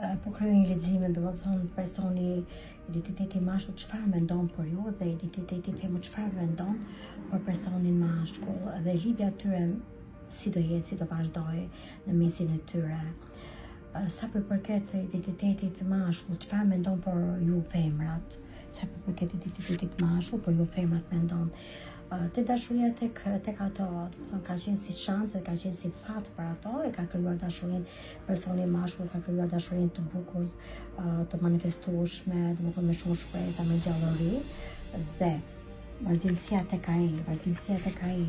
Po krijoj një lexim, domethënë personi identiteti mashkull çfarë mendon për ju dhe identiteti femër çfarë mendon për personin mashkull dhe lidhja e tyre si do jetë, si do vazhdojë në mesin e tyre. Sa për përket identitetit mashkull, çfarë mendon për ju femrat? Sa për përket identitetit mashkull, për ju femrat mendon. Te dashuria tek tek ato, domethënë ka qenë si shans dhe ka qenë si fat për ato, e ka krijuar dashurinë personi mashkull ka krijuar dashurinë të bukur, të manifestueshme, domethënë me shumë shpresa, me gjallëri dhe vazhdimësia tek ai, vazhdimësia tek ai,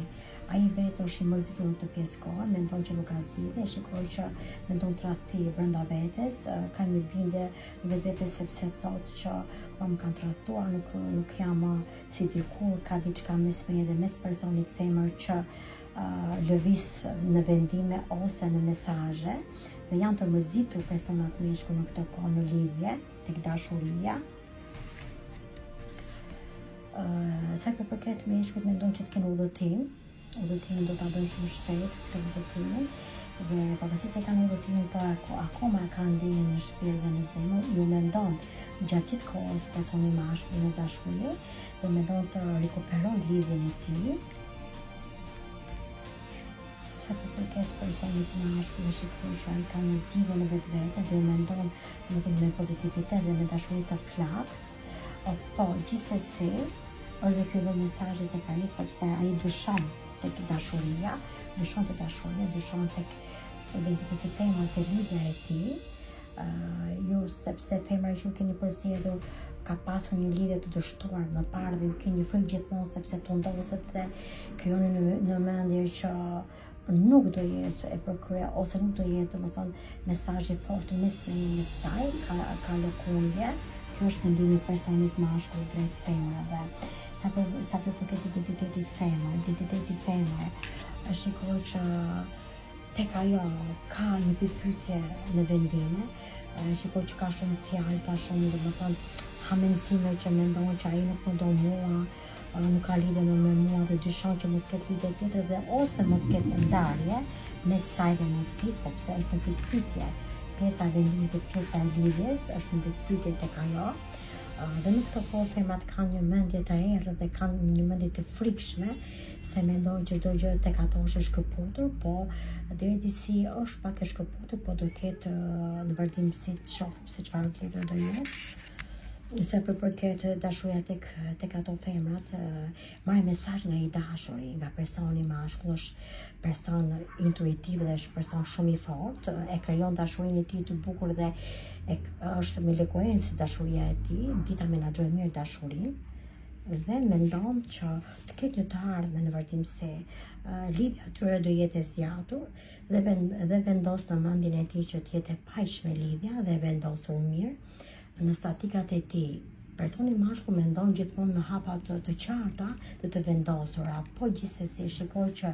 ai vetë është i mërzitur në këtë pjesë kohe, mendon që nuk ka zgjidhje, shikoj që mendon tradhti brenda vetes, ka një bindje në vetvete sepse thotë që po më kanë tradhtuar, nuk nuk jam më si dikur, ka diçka mes meje dhe mes personit femër që uh, lëviz në vendime ose në mesazhe dhe janë të mërzitur personat meshkuj në këtë kohë në lidhje tek dashuria. Uh, sa i përket meshkujt mendon që të kenë udhëtim, Udhëtimin do ta bëjnë shumë shpejt këtë udhëtimin dhe pavarësisht se kanë udhëtimin por ako, akoma e kanë ndjenjën në shpirt dhe në zemër, ju mendon gjatë gjithë kohës personi mashkull në dashuri dhe mendon të rikuperojë lidhjen e tij. Sa i përket personit mashkull dhe shikoj që ai ka një zgjidhje në vetvete dhe ju mendon domethënë me pozitivitet dhe me dashuri të flaktë. O, po, gjithsesi, është dhe ky lloj mesazhi tek ai sepse ai dyshon tek dashuria, dyshon te dashuria, dyshon tek identiteti femër te lidhja e tij, uh, ju sepse femra që ju keni përzgjedhur ka pasur një lidhje të dështuar më parë dhe ju keni frikë gjithmonë sepse tundoset dhe krijoni në, në mendje që nuk do jetë e përkryer ose nuk do jetë, domethënë, mesazh i fortë mes meje mes saj, ka, ka lëkundje, kjo është mendimi i personit mashkull drejt femrave. Sa për, sa për përket identitetit femër, identiteti femër, është shikoj që tek ajo ka një pikëpyetje në vendime, shikoj që ka shumë fjalë, ka shumë, domethënë, hamendësime që mendon që ai nuk më do mua, nuk ka lidhje më me mua dhe dyshon që mos ketë lidhje tjetër dhe ose mos ketë ndarje mes saj dhe mes tij, sepse është në pikëpyetje. Pjesa e vendimit dhe pjesa e lidhjes është në pikëpyetje tek ajo. Dhe në këtë kohë femrat kanë një mendje të errët dhe kanë një mendje të frikshme se mendojnë që çdo gjë tek ato është e shkëputur, po deri disi është pak e shkëputur, po do ketë në vazhdimësi të shohim se çfarë vlerë do jetë. Sa për përket dashuria tek tek ato femrat, marrin mesazh nga i dashuri, nga personi mashkull, është person intuitiv dhe është person shumë i fortë, e krijon dashurinë e tij të bukur dhe e, është me lekuencë dashuria e tij, di ta menaxhojë mirë dashurinë dhe mendon që të ketë një të ardhme në vazhdimësi. Lidhja e tyre do jetë e zgjatur dhe vend, dhe vendos në mendjen e tij që të jetë e paqshme lidhja dhe e vendosur mirë Në statikat e tij, personi mashkull mendon gjithmonë në hapa të, të qarta dhe të vendosura, po gjithsesi shikoj që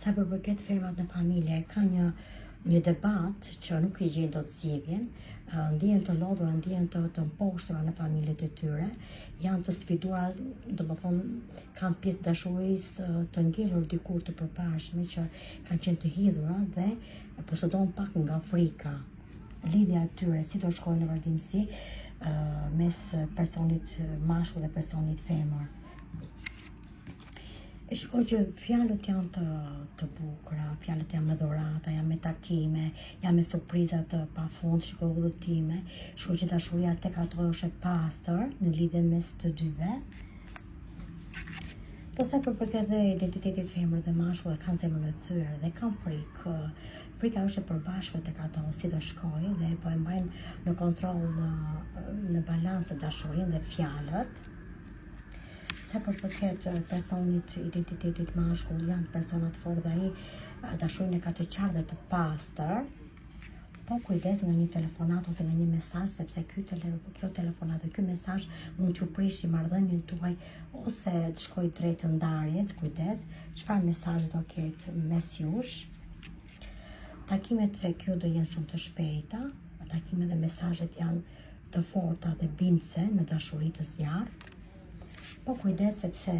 sa për përket femrat në familje ka një një debat që nuk i gjejnë dot zgjidhjen, ndihen të lodhura, ndihen të të mposhtura në familjet e tyre, janë të sfiduara, domethënë kanë pjesë dashurisë të ngelur dikur të përparshme që kanë qenë të hidhura dhe posedon pak nga frika. lidhja e tyre si do shkojë në vazhdimësi mes personit mashkull dhe personit femër. E shikoj që fjalët janë të, të bukura, fjalët janë me dhurata, janë me takime, janë me surpriza të pafund, shikoj udhëtime, shikoj që dashuria tek ato është e pastër në lidhje mes të dyve. Po sa për përket dhe identitetit femër dhe mashkull e kanë zemrën e thyer dhe kanë frikë Frika është e përbashkët tek ato si do shkojë dhe po e mbajnë në kontroll në në balancë dashurinë dhe fjalët. Sa për përket personit identitetit mashkull janë persona të fortë dhe ai dashurinë e ka të qartë dhe të pastër. Po kujdes nga një telefonat ose nga një mesazh sepse ky tele, kjo telefonat dhe ky mesazh mund t'ju prishë marrëdhënien tuaj ose të shkojë drejt ndarjes, kujdes, çfarë mesazh do ketë mes jush. Takimet tek ju do jenë shumë të shpejta, takimet dhe mesazhet janë të forta dhe bindëse në dashuri të zjarrtë. Po kujdes sepse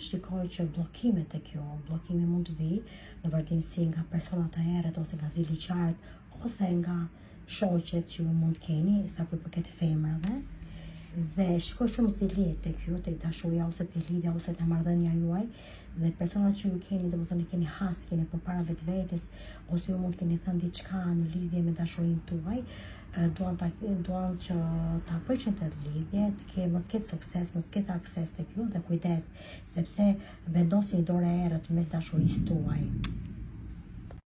shikoj që bllokimet tek ju, bllokimi mund të vijë në vazhdimësi nga persona të errët ose nga ziliqarët ose nga shoqet që ju mund të keni, sa për përket femrave, dhe shikoj shumë zili tek ju, tek dashuria ose te lidhja ose te marrëdhënia juaj dhe personat që ju keni, domethënë keni has, keni përpara vetvetes ose ju mund të keni thënë diçka në lidhje me dashurinë tuaj, duan ta duan që ta prishin atë lidhje, të ke mos ketë sukses, mos ketë akses tek ju dhe kujdes, sepse vendosin një dorë e errët mes dashurisë tuaj.